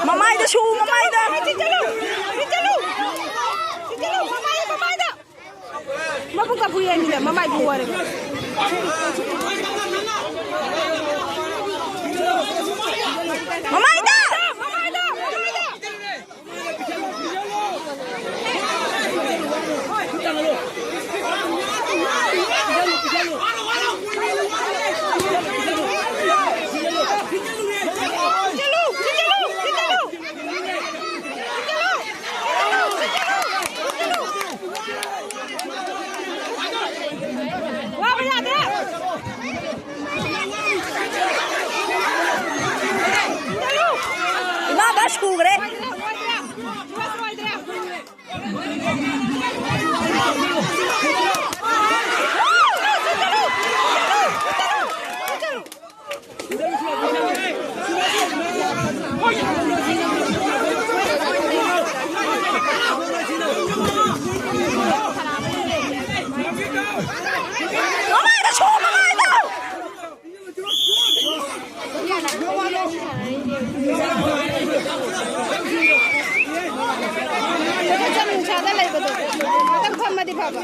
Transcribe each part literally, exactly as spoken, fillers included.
ꯃꯃꯥꯏꯗ ꯁꯨ, ꯃꯃꯥꯏꯗ꯫ ꯁꯤ ꯆꯠꯂꯨ! ꯁꯤ ꯆꯠꯂꯨ! ꯁꯤ ꯆꯠꯂꯨ! ꯃꯃꯥꯏꯗ, ꯃꯃꯥꯏꯗ! ꯃꯕꯨꯛ ꯀꯥꯕꯨ ꯌꯦꯡꯉꯤꯅꯦ, ꯃꯃꯥꯏꯕꯨ ꯑꯣꯏꯔꯦ꯫ ꯃꯃꯥꯏꯗ! ꯃꯃꯥꯏꯗ! ꯃꯃꯥꯏꯗ! ꯋꯥꯕ ꯌꯥꯗꯦ꯫ ꯏꯃꯥ ꯕꯁ ꯄꯨꯈ꯭ꯔꯦ꯫ ꯅꯨꯡꯁꯥꯗ ꯂꯩꯕꯗꯣ ꯉꯥꯛꯇꯪ ꯐꯝꯃꯗꯤ ꯐꯕ꯫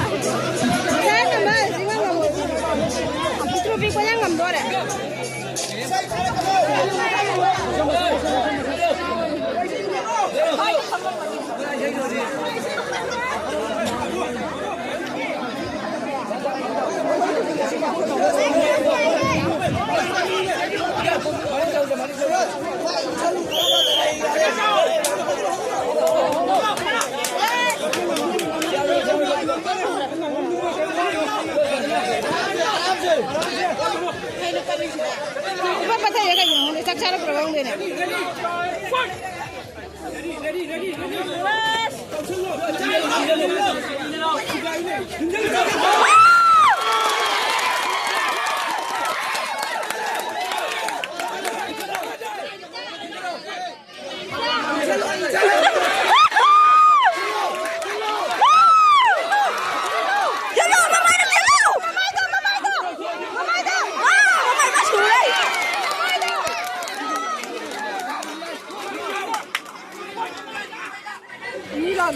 ꯉꯁꯥꯏ ꯊꯝꯕ ꯍꯧꯖꯤꯛ ꯉꯝꯃꯝꯃꯣꯏ꯫ ꯄꯤꯛꯇ꯭ꯔꯨ ꯄꯤꯛꯄꯅ ꯉꯝꯗꯣꯔꯦ꯫ ꯏꯄꯠ ꯄꯠꯊꯩꯔꯦ ꯀꯩꯒꯤꯅꯣ ꯈꯪꯗꯦ, ꯆꯥꯛ ꯆꯥꯔꯛꯄ꯭ꯔꯥ ꯈꯪꯗꯦꯅꯦ꯫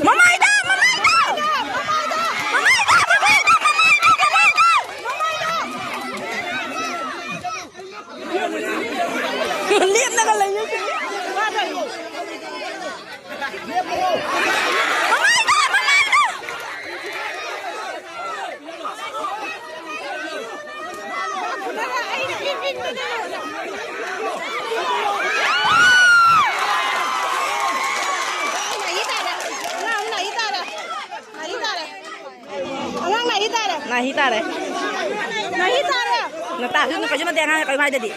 ꯃꯃꯥꯏꯗ! ꯃꯃꯥꯏꯗ! ꯂꯦꯞꯂꯒ ꯂꯩꯌꯨ꯫ ꯃꯃꯥꯏꯗ! ꯃꯃꯥꯏꯗ! ꯑꯉꯥꯡ ꯅꯥꯏ ꯇꯥꯔꯦ꯫ ꯅꯥꯍꯤ ꯇꯥꯔꯦ꯫ ꯅꯥꯍꯤ ꯇꯥꯔꯦ꯫ ꯅꯇꯥꯁꯨ ꯀꯩꯁꯨ ꯅꯠꯇꯦ, ꯑꯉꯥꯡ ꯀꯔꯤꯝ ꯍꯥꯏꯗꯗꯤ꯫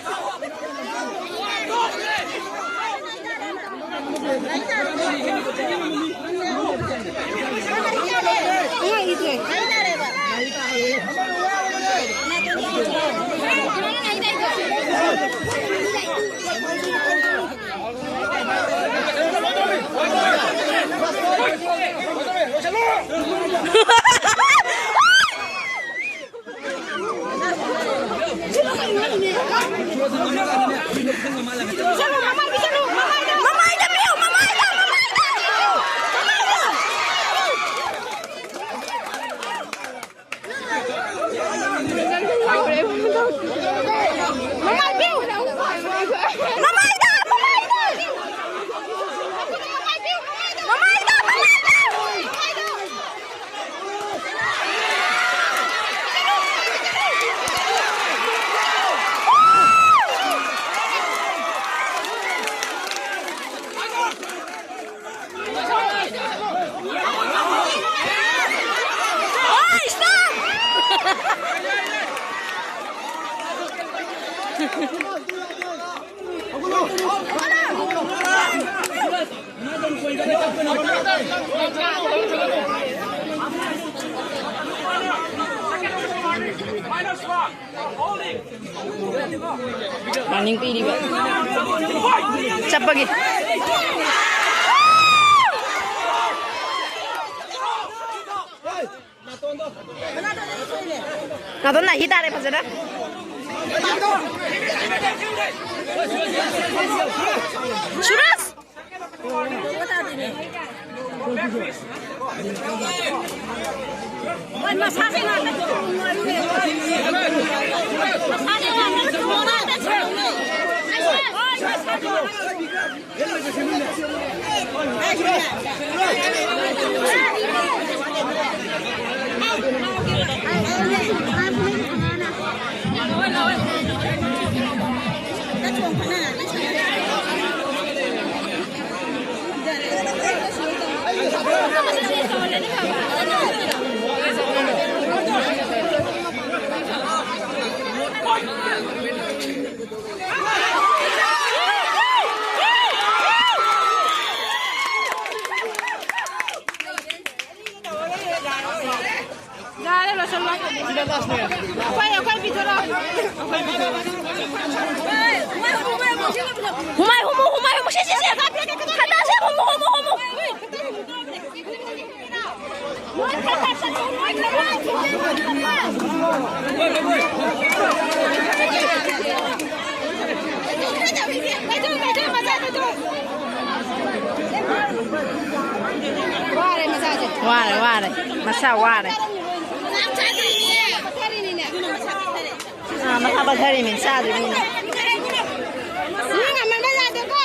ꯋꯥꯔꯅꯤꯡ ꯄꯤꯔꯤꯕ꯫ ꯆꯠꯄꯒꯤ꯫ ꯅꯥꯇꯣꯟ ꯅꯥꯏ ꯇꯥꯔꯦ ꯐꯖꯅ꯫ ꯁꯨꯔꯖ! ꯌꯥꯔꯦ, ꯂꯣꯏꯁꯜꯂꯣ꯫ ꯑꯩꯈꯣꯏ, ꯑꯩꯈꯣꯏ ꯄꯤꯊꯣꯔꯛꯑꯣ꯫ ꯍꯨꯃꯥꯏ ꯍꯨꯝꯃꯨ, ꯍꯨꯃꯥꯏ ꯍꯨꯝꯃꯨ, ꯁꯤ, ꯁꯤ, ꯁꯤ, ꯈꯠꯅꯁꯦ, ꯍꯨꯝꯃꯨ, ꯍꯨꯝꯃꯨ, ꯍꯨꯝꯃꯨ꯫ ꯋꯥꯔꯦ ꯃꯆꯥꯁꯦ꯫ ꯋꯥꯔꯦ, ꯋꯥꯔꯦ꯫ ꯃꯁꯥ ꯋꯥꯔꯦ꯫ ꯑꯥ, ꯃꯁꯥ ꯄꯠꯊꯔꯤꯃꯤ, ꯆꯥꯗ꯭ꯔꯤꯃꯤꯅ꯫ ꯃꯤ ꯉꯝꯃꯟꯕ ꯌꯥꯗꯦꯀꯣ꯫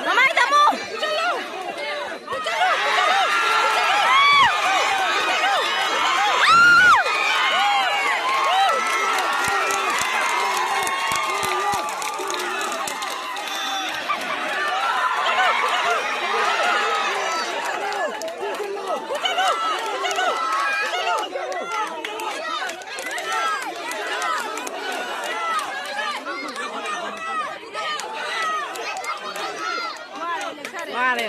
ꯃꯃꯥꯏ ꯇꯥꯃꯣ! ꯃꯥꯅꯦ꯫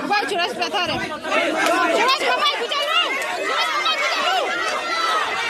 ꯃꯃꯥꯏ ꯆꯨꯔꯁ ꯄꯦꯊꯔꯦ꯫ ꯆꯨꯔꯁ ꯃꯃꯥꯏ ꯄꯨꯁꯜꯂꯨ! ꯆꯨꯔꯁ ꯃꯃꯥꯏ ꯄꯨꯁꯜꯂꯨ!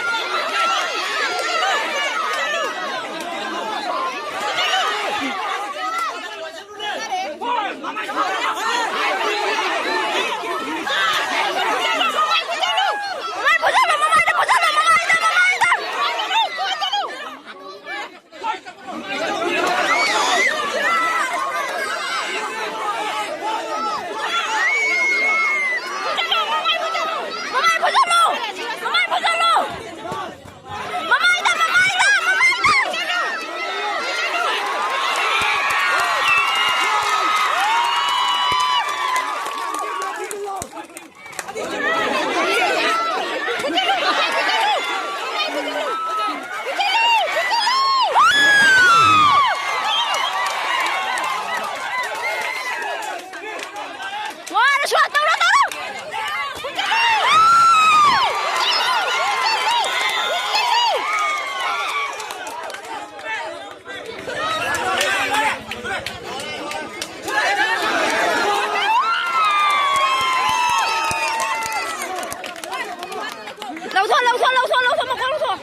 ꯋꯥꯔꯁꯨ ꯇꯧꯔꯣ, ꯇꯧꯔꯣ! ꯂꯧꯊꯣꯛ, ꯂꯧꯊꯣꯛ, ꯂꯧꯊꯣꯛ, ꯂꯧꯊꯣꯛ, ꯃꯀꯣꯛ ꯂꯧꯊꯣꯛ꯫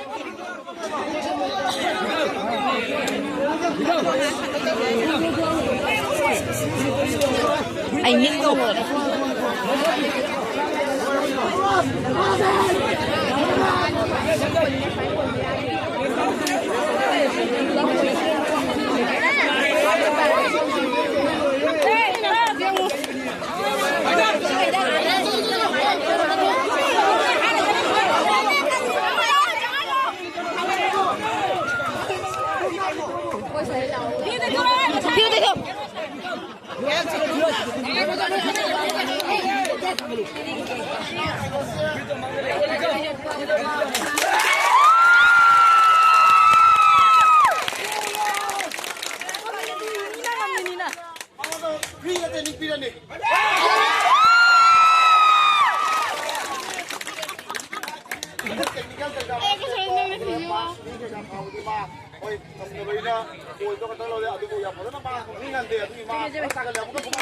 ꯑꯩ ꯅꯤꯛꯄ ꯂꯣꯏꯔꯦ꯫ ꯐ꯭ꯔꯤ ꯅꯠꯇꯦ, ꯅꯤꯛꯄꯤꯔꯅꯤ꯫ ꯊꯝꯅꯕꯩꯅ ꯀꯣꯏꯗꯣ ꯈꯛꯇꯪ ꯂꯧꯔꯦ, ꯑꯗꯨꯕꯨ ꯌꯥꯝ ꯐꯖꯅ ꯃꯥ ꯃꯤ ꯉꯝꯗꯦ, ꯑꯗꯨꯒꯤ ꯃꯥ ꯐꯖꯅ ꯇꯥꯒꯠꯂꯦ꯫ ꯑꯃꯨꯛꯀ ꯄꯨꯡ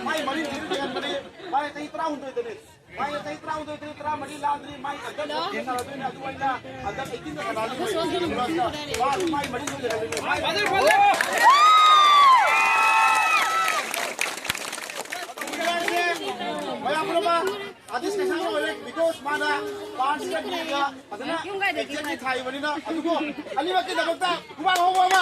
ꯃꯥꯏ ꯃꯔꯤꯁꯤꯗꯤ ꯍꯦꯟꯕꯅꯤ꯫ ꯃꯥꯏ ꯆꯍꯤ ꯇꯔꯥꯍꯨꯝꯗꯣꯏꯗꯅꯤ꯫ ꯃꯥꯏ ꯆꯍꯤ ꯇꯔꯥꯍꯨꯝꯗꯣꯏꯗꯅꯤ, ꯇꯔꯥꯃꯔꯤ ꯂꯥꯟꯗ꯭ꯔꯤ꯫ ꯃꯥꯏ ꯍꯟꯗꯛ ꯁꯥꯟꯅꯗꯣꯏꯅꯤ꯫ ꯑꯗꯨ ꯑꯩꯅ ꯍꯟꯗꯛ ꯑꯩꯠꯇꯤꯟꯗ ꯁꯥꯟꯅꯍꯜꯂꯤ꯫ ꯃꯥ ꯃꯥꯏ ꯃꯔꯤꯁꯤꯗꯤ ꯍꯦꯟꯕꯅꯤ꯫ ꯃꯥꯏ ꯃꯌꯥꯝ ꯄꯨꯝꯅꯃꯛ ꯑꯥꯔꯇꯤꯁ ꯀꯩꯁꯥ ꯑꯣꯏꯔꯦ, because ꯃꯥꯅ ꯄꯥꯟꯁꯤꯒ ꯃꯤꯒ ꯐꯖꯅ ꯑꯦꯛꯖꯦꯛꯂꯤ ꯊꯥꯏꯕꯅꯤꯅ꯫ ꯑꯗꯨꯕꯨ ꯑꯅꯤꯃꯛꯀꯤꯗꯃꯛꯇ ꯈꯨꯕꯥꯛ ꯍꯧꯕ ꯑꯃ꯫